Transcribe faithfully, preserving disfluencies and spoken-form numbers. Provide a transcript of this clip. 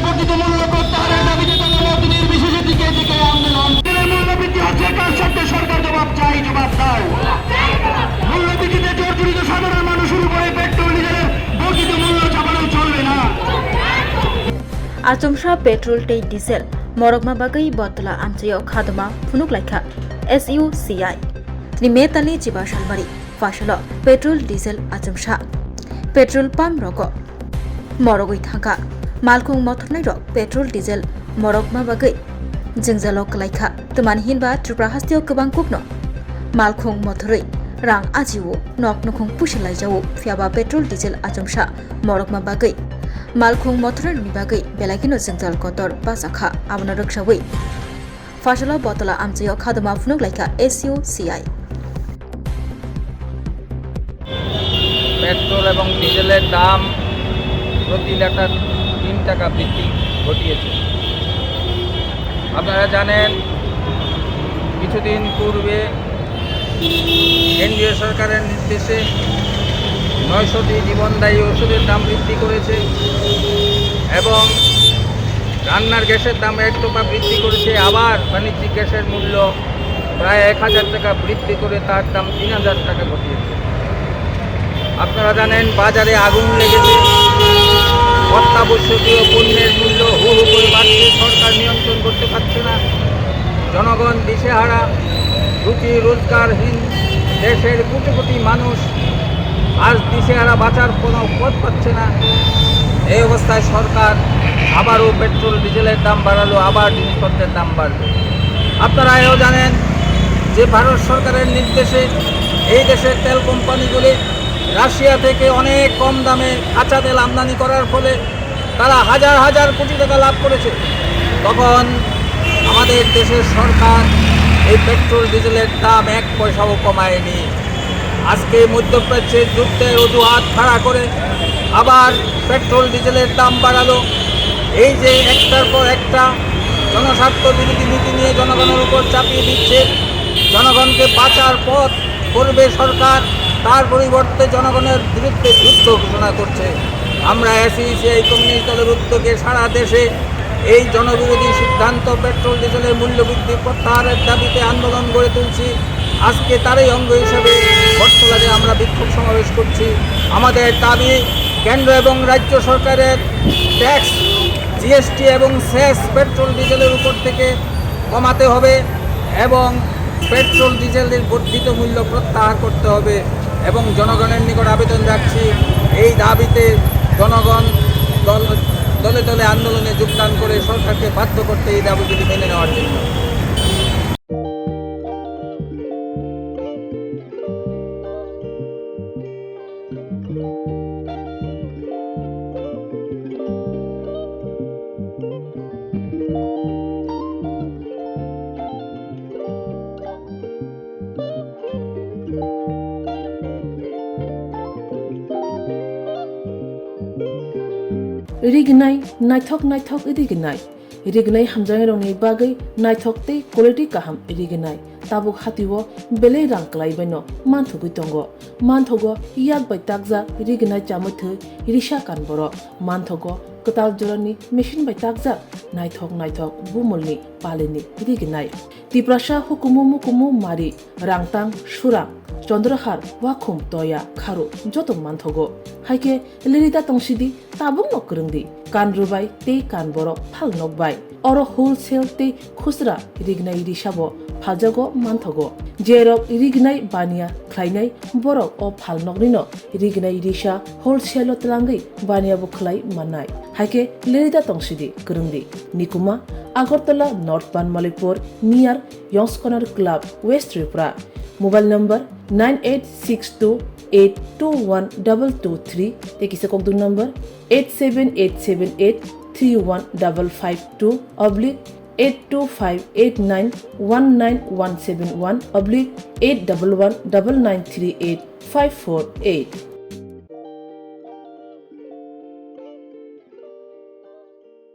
প্রকৃত মূল্য প্রত্যাহারের দাবিতে দলমত নির্বিশেষে দিকে দিকে আন্দোলন। তেলের মূল্যবৃদ্ধি হচ্ছে কার স্বার্থে? সরকার জবাব চাই, জবাব দাও। মূল্যবৃদ্ধিতে জর্জরিত সাধারণ মানুষের উপরে পেট্রোল ডিজেলের বর্ধিত মূল্য চাপানো চলবে না। Achomsa petrol tei diesel morokma bagwi Bottola amchaio khadoma phunuk laikha S U C I. Tini May talni chiba salmari. Phasalo petrol, diesel achomsa petrol pump rogo morogwi thangkha. Malkhung mothornai rok petrol, diesel morokma bagwi jwngjalo kwlaikha. Twmani hinba Tripura hasteo kwbang kukno malkhung mothorwi rang ajio, nok nukhung pusi laijao, phiyaba petrol, diesel achomsa morokma bagwi malkhung mothornai rokni bagwi belai kheno jwngjal kotor bachakha. Abono rwksawi Phasalo Bottola amchaio khadoma phunuk laikha S U C I. Petrol এবং ডিজেলের দাম প্রতি লিটার তিন টাকা বৃদ্ধি ঘটিয়েছে। আপনারা জানেন, কিছুদিন পূর্বে কেন্দ্রীয় সরকারের নির্দেশে নয়শোটি জীবনদায়ী ওষুধের দাম বৃদ্ধি করেছে এবং রান্নার গ্যাসের দাম এক দফা বৃদ্ধি করেছে। আবার বাণিজ্যিক গ্যাসের মূল্য প্রায় এক হাজার টাকা বৃদ্ধি করে তার দাম তিন হাজার টাকা ঘটিয়েছে। আপনারা জানেন, বাজারে আগুন লেগেছে, অত্যাবশ্যকীয় পণ্যের মূল্য হু হু করে বাড়ছে, সরকার নিয়ন্ত্রণ করতে পারছে না। জনগণ দিশেহারা, রুটি রোজগারহীন, দেশের কোটি কোটি মানুষ আজ দিশেহারা, বাঁচার কোনো পথ পাচ্ছে না। এই অবস্থায় সরকার আবারও পেট্রোল ডিজেলের দাম বাড়ালো, আবার জিনিসপত্রের দাম বাড়লো। আপনারা এও জানেন যে ভারত সরকারের নির্দেশে এই দেশের তেল কোম্পানিগুলি রাশিয়া থেকে অনেক কম দামে কাঁচা তেল আমদানি করার ফলে তারা হাজার হাজার কোটি টাকা লাভ করেছে। তখন আমাদের দেশের সরকার এই পেট্রোল ডিজেলের দাম এক পয়সাও কমায়নি। আজকে মধ্যপ্রাচ্যের যুদ্ধের অজুহাত খাড়া করে আবার পেট্রোল ডিজেলের দাম বাড়ালো। এই যে একটার পর একটা জনস্বার্থ বিরোধী নীতি নিয়ে জনগণের উপর চাপিয়ে দিচ্ছে, জনগণকে বাঁচার পথ করবে সরকার, তার পরিবর্তে জনগণের বিরুদ্ধে যুদ্ধ ঘোষণা করছে। আমরা এসইউসিআই কমিউনিস্ট দলের উদ্যোগে সারা দেশে এই জনবিরোধী সিদ্ধান্ত, পেট্রোল ডিজেলের মূল্যবৃদ্ধি প্রত্যাহারের দাবিতে আন্দোলন গড়ে তুলছি। আজকে তারই অঙ্গ হিসেবে বটতলাতে আমরা বিক্ষোভ সমাবেশ করছি। আমাদের দাবি, কেন্দ্র এবং রাজ্য সরকারের ট্যাক্স, জিএসটি এবং সেস পেট্রোল ডিজেলের উপর থেকে কমাতে হবে এবং পেট্রোল ডিজেলের বর্ধিত মূল্য প্রত্যাহার করতে হবে এবং জনগণের নিকট আবেদন রাখছি, এই দাবিতে জনগণ দল, দলে দলে আন্দোলনে যোগদান করে সরকারকে বাধ্য করতে এই দাবিগুলি মেনে নেওয়ার জন্য। Rignai, naithok naithok rignai. Rignai hamjaknairokni bagwi naithok tei quality kaham rignai. Tabuk hatio belai rang kwlaibaino manthogwi tongo. Manthogo yak bai takjak rignai chamwi thwi risa kan borok. Manthogo kwtal jorani machine bai takjak naithok naithok bumulni palini rignai. Tiprasa hukumu mukumu mari, rangtang, surang, chondrohar, wakhum, toya, kharo joto manthogo. Haikhe lerida tongsidi, tabukno kwrwngdi. Kan rwbai tei kan borok phalnok bai. Oro wholesale tei khusra rignai risabo phaljago manthogo. Jerok rignai baniya khlainai borok o phalnoknino rignai risa wholesale-o twlangwi baniyabo khlai mannai. Haikhe lerida tongsidi, kwrwngdi. Nikuma, Agartala North Banmalipur, near Yongs Corner Club, West Tripura. Mobile number nine eight six two eight two one double two three, tei kisa kokduk number eight seven eight seven eight three one double five two oblique eight two five eight nine one nine one seven one oblique eight double one double nine three eight five four eight.